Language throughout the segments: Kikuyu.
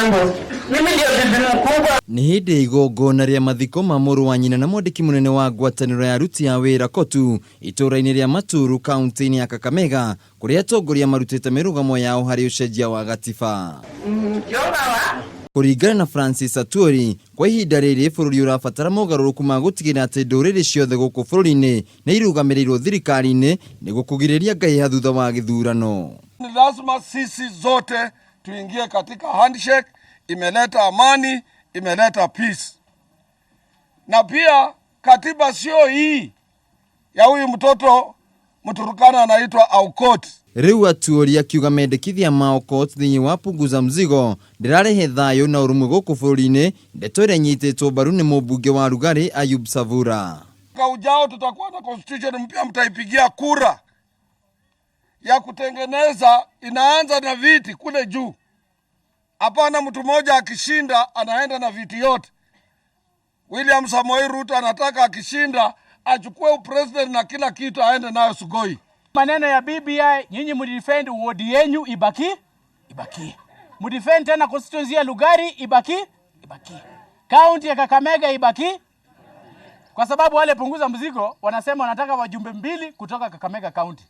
Mimi ndio bibi mkubwa. Nĩ hĩndĩ ya igongona rĩa mathiko ma mũrũ wa nyina na mwandĩki mũnene wa ngwatanĩro ya aruti a wĩra KOTU itũũra-inĩ rĩa Maturu kaunti-inĩ ya Kakamega kũrĩa atongoria marutĩte mĩrũgamo yao harĩ ũcenjia wa gatiba. Mjomba wa Kũringana na Francis Atwoli, kwa ihinda rĩrĩ bũrũri ũrabatara mogarũrũku ma gũtigĩrĩra atĩ ndũrĩrĩ ciothe gũkũ bũrũri-inĩ nĩ irũgamĩrĩirwo thirikari-inĩ nĩguo kũgirĩrĩria ngahĩha thutha wa gĩthurano. Ni lazima sisi zote tuingie katika handshake, imeleta amani, imeleta peace. Na pia katiba sio hii ya huyu mtoto Mturukana anaitwa Aukot. Rĩu Atwoli akiuga mendekithia ma Aukot thĩinĩ wa Punguza Mzigo ndĩrarehe thayũ na ũrũmwe gũkũ bũrũri-inĩ, ndeto ĩrĩa ĩnyitĩtwo mbaru nĩ mũmbunge wa Rugarĩ Ayub Savura. Mwaka ujao tutakuwa na constitution mpya, mtaipigia kura ya kutengeneza, inaanza na viti kule juu. Hapana, mtu mmoja akishinda anaenda na viti yote. William Samoei Ruto anataka akishinda achukue upresident na kila kitu aende nayo Sugoi. Maneno ya BBI, nyinyi mdefend ward yenyu ibaki ibaki, mdefend tena constituency ya Lugari ibaki ibaki, county ya Kakamega ibaki, kwa sababu wale Punguza Mzigo wanasema wanataka wajumbe mbili kutoka Kakamega County,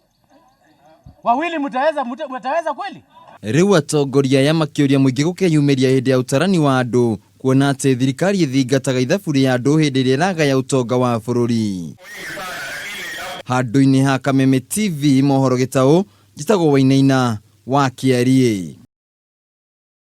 wawili mtaweza, mtaweza kweli? Rĩu atongoria aya makĩũria mũingĩ gũkeyumĩria hĩndĩ ya ũtarani wa andũ kuona atĩ thirikari ĩthingataga ithabu rĩa andũ hĩndĩ ĩrĩa ĩragaya ũtonga wa bũrũri. Handũ-inĩ ha Kameme TV mohoro gĩtaũ, njĩtagwo Wainaina wa Kĩariĩ.